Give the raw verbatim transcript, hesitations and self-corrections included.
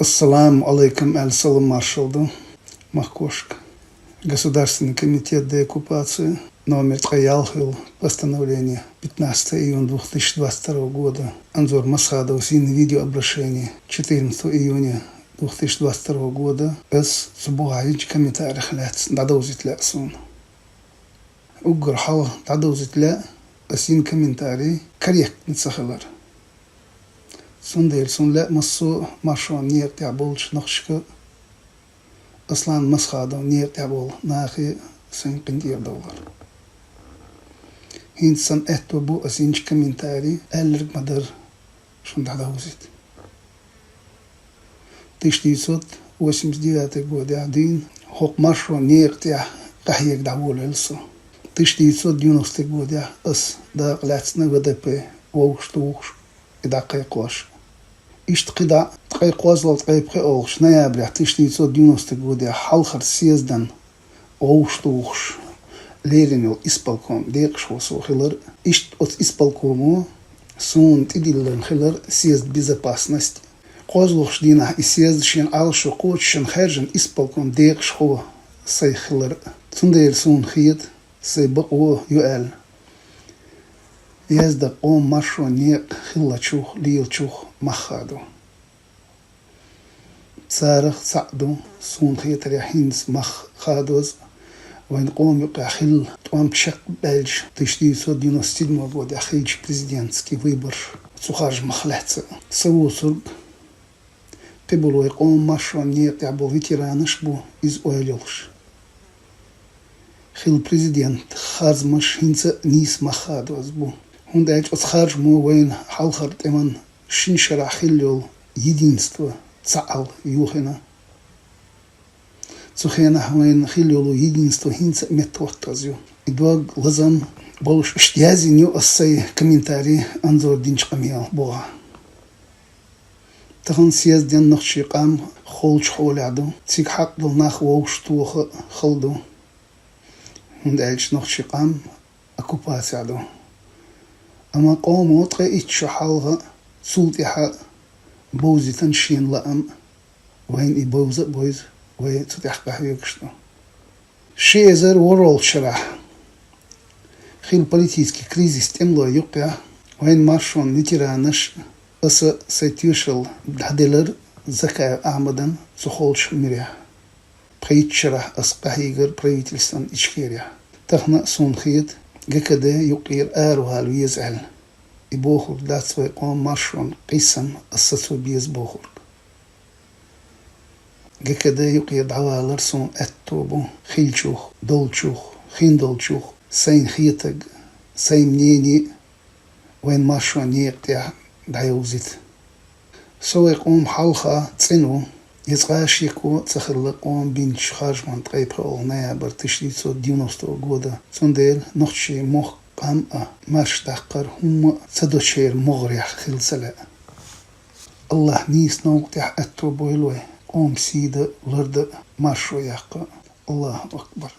Ассаламу алейкум аьлла салам-маршалла ду махкошка. Государственный комитет деоккупации номер ткъе ялх йолу постановление, пятнадцатое июня две тысячи двадцать второго года, Анзор Масхадовс йина видеообращение, четырнадцатого июня две тысячи двадцать второго года, ас цу бухахь йинчу комментарех лаьцна дӀадовзийта лаьа суна. Уггар хьалха дӀадовзийта лаьа ас йина комментарий корректный ца хилар. Цундела суна лаьа массо а маршонан некъа тӀехь болчу нохчашка, Аслан Масхадовн некъа тӀехь болу нахе сайн къинтӀера довлар. ХӀинца сан аьтто бу ас йинчу комментарий аьлларг ма-дарра шуна дӀадовзийта. Тысяча девятьсот восемьдесят девятый годехь дуьйна хӀокху маршонан некъа тӀехь къахьега дӀаволавелла со. Тысяча девятьсот девяностый годехь ас дакъа лаьцна В Д П вовшахтухуш, и дӀакхайкхош. Иштта кхидӀа ткъе кхозлагӀа, ткъе пхоьалгӀачу ноябрехь тысяча девятьсот девяностый годехь хьалхара съездан вовшахтухуш лерина йолу исполком декъашхо со хилар. Иштта оцу исполкомо суна тӀедиллина хилар съезд безопасности. КхозлагӀчу дийнахь и съезд шена Ӏалашо кхочушшехь хаьржина исполком декъашхо сайх хилар. Цундела суна хета, сайн бакъо ю аьлла, яздан къоман маршонан некъ хиллачух, лелачух мах хадо. Царах цхьаъ ду, суна хетарехь, хӀинца мах хадоз а, вайн къоман юкъахь хилла тӀом чекхбаьлча, тысяча девятьсот девяносто седьмой годехь хиллачу президентский выборш, цу харжамах лаьцна а. Са воцург, кхиболу вайн къоман маршонан некъа тӀехь болу ветеранаш а бу иза ойла йолуш. Хилла президентан харжамаш хӀинца а нийса мах хадоз бу, хӀунда аьлча оцу харжамо вайна хьалхара тӀеман шина шарахь хилла йолу единство, цхьаалла йохийна. Цу хенахь вайна хилла йолу единство хӀинца а меттахӀоттаза ю. И дог лазам болуш иштта яздина ю ас сайн комментарий Анзор динчу къамелан бухахь. Тахана съездехь нохчийн къам холчу хьолехь ду, цига хьакъ долу нах вовшахтоха а хала ду, хӀунда аьлча нохчийн къам оккупацехь ду. Амма къомо ткъе итт шо хьалха а, цул тӀаьхьа а бовзийтина шена лаам а, вайна и бовза а бовза, вай цу тӀехь къахьоьгуш ду. Ши эзар ворхӀалгӀачу шарахь хилла политический кризис тӀемалой юккъехь вайн маршонан ветеранаш а, аса а сайн тоьшалла дӀаделира Закаев Ахьмадна цу холчу муьрехь. Пхийтта шарахь ас къахьийгира правительстван Ичкерехь. Тахана а суна хета, Г К Д юккъера аравала веза аьлла. И бохург дац вайн къоман маршонан къийсам ас сацо беза бохург. Г К Д юккъера дӀавалар суна аьтто бу хиллачух, долчух, хиндолчух, сайна хетарг, сайн мнение а вайн маршонан некъа тӀехь дӀайовзийта. Со вайн къоман хьалха цӀена ву, я цкъа а шеко ца хилла къоман бинчу харжаман ткъе пхоьалгӀа ноябрь тысяча девятьсот девяностого года, цундела нохчийн мохк, къам а, марша даккхар хӀумма а ца дечеран могӀарехь хила ца лаьа. АллахӀа нийса новкъа тӀехь аьтто бойла вай, къоман сий дан а, лардан а, маршо яккха а. АллахӀу акбар!